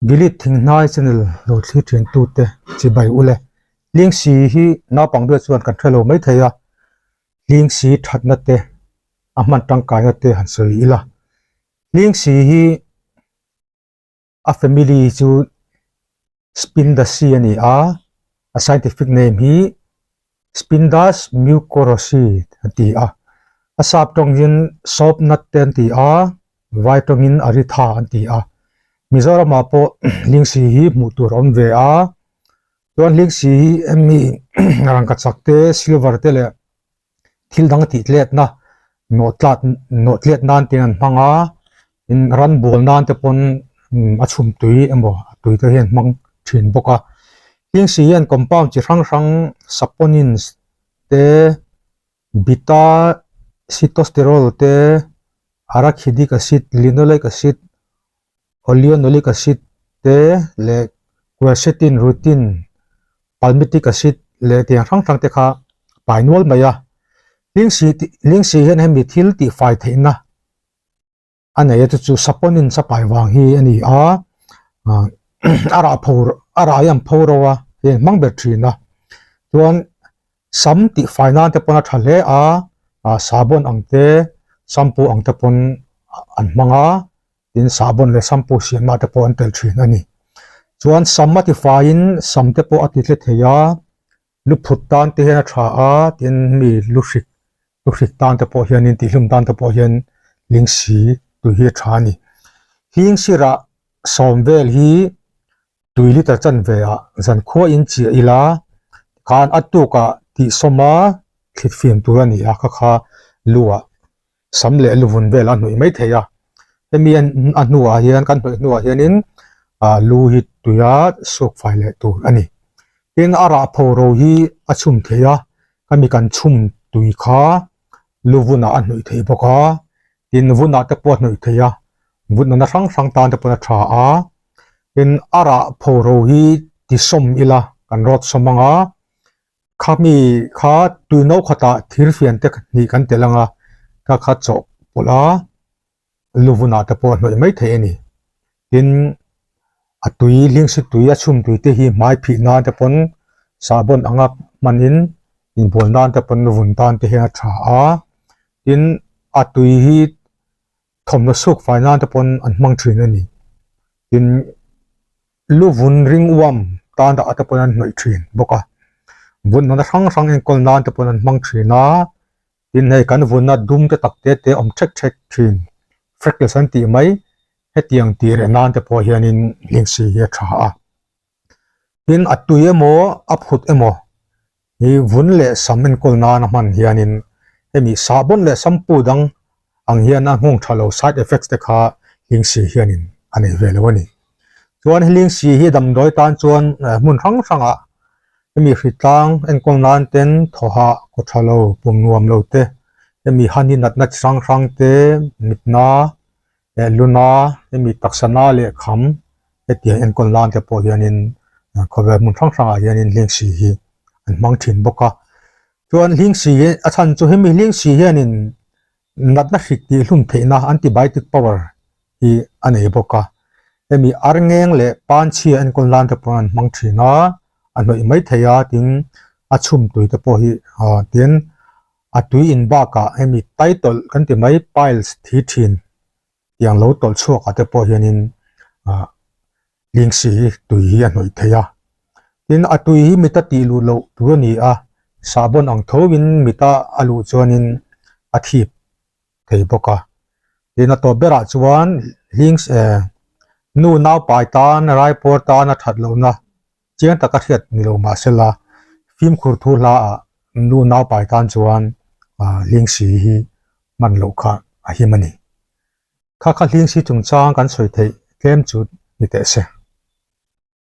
Delete Thinghnai channel lo thlir thin tute chibai ule. Lingsi hi naupang duai chuan kan hrelo mai thei a, Lingsi thatna te a hman tangkaina te han sawi ila. Lingsi hi a family chu Spindaceae a ni a, a scientific name hi Spindas mucorosi an ti a, a sap tawngin soap nut te an ti a, vai tawngin aritha an ti a. Mizoramah pawh lingsi hi hmuh tur a awm ve a, chuan lingsi hi hemi rangkachak te silver te leh thil dang tih tletna nawh tlat nawh tlet nan te an hmang a tin ran bual nan te pawn a chhum tui emaw a tui te hian hmang thin bawk a heng si hian compound chi hrang hrang saponins te beta sitosterol te arachidic acid linoleic acid oleanolic acid te leh quercetin rutin palmitic acid leh tiang hrang hrang te kha pai nual mai a lingsi lingsi hian hemi thil tih fai theihna a nei a chu chu saponin sapai vang hi a ni a ah a rah pho a rah hi an pho ro a hei an hmang ber thin a chuan sam tih fai nan te pawn a tha hle a ah sahbawn ang te shampoo ang te pawn an hmang a. Tin sahbawn leh shampoo siamna te pawh an tel thin a ni. Chuan sam a ti faiin sam te pawh a ti tle thei a, lu phut tan te hian a tha a, tin mi lu hrik lu hrik tan te pawh hianin tihhlum tan te pawh hian lingsi tui hi a tha a ni. Hling sirah sawm vel hi tui liter chanve ah zankhua in chiah ila tikhan a tukah tihsawm a thlit fim tur a ni a kha kha lu ah sam leh luvun vel a hnawih mai thei a hemi a hnuah hian kan hnawih hnuah hianin ah lu hi tuia suk fai leh tur a ni tin a rah pho ro hi a chhum thei a khami kan chhum tui kha luvunah a hnawih thei bawk a tin vunah te pawh a hnawih thei a vun nana hrang hrang tan te pawh a tha a tin a rah pho ro hi tisawm ila kan rawt sawm ang a. Khami kha tui no khatah thir fian te hnih kan tel ang a, ka kha chawh pawlh a, luvunah te pawh a hnawih mai theih a ni. Tin, a tui lingsi tui a chhum tui te hi hmai phih nan te pawn sahbawn anga hmanin inbual nan te pawn luvun tan te hian a tha a, tin a tui hi thawmhnaw suk fai nan te pawn an hmang thin a ni. Tin. Lu vun ring uam tan dah te pawn an hnawih thin bawk a, vun nana hrang hrang enkawl nan te pawn an hmang thin a, tin hei kan vunna dum te tak te te awm thek thek thin freckles an tih mai hetiang tih reh nan te pawh hianin lingsi hi a tha a, tin a tui emaw a phut emaw Hi vun leh sam enkawl nan a hman hianin hemi sahbawn leh shampoo dang ang hian a nghawng tha lo side effects te kha lingsi hianin a nei ve lo a ni. Chuan he lingsi hi damdawi tan chuan hmun hrang hrangah hemi hritlang enkawl nan ten thawhah kaw tha lo pum nuam lo te hemi hani natna chi hrang hrang te mitna eh luna hemi taksa na leh kham hetiang enkawl nan te pawh hianin khawvel hmun hrang hrangah hianin hlingsi hi an hmang thin bawk a chuan hlingsi hi a chhan chu hemi hlingsi hianin natna hrik tih hlum theihna antibiotic power hi a nei bawk a hemi arngeng leh panchhia enkawl nan te pawh an hmang thin a a hnawih mai thei a tin a chhum tui te pawh hi ah tin a tui in bakah hemi taitawlh kan ti mai piles thi thin tiang lo tawlh chhuak ah te pawh hianin ah lingsi hi tui hi a hnawih thei a tin a tui hi mita tih luh loh tur a ni a sahbawn ang tho in mita a luh chuanin a thip thei bawk a tin a tawp berah chuan hlings eh nu naupai tan raipuar tan a that lohna Chiang taka hriat ni lo mahsela fimkhur thu hla ah nu naupai tan chuan hlingsi hi hman loh kha a him a ni. Kha kha hlingsi chungchang kan sawi theih tlem chu ni teh se.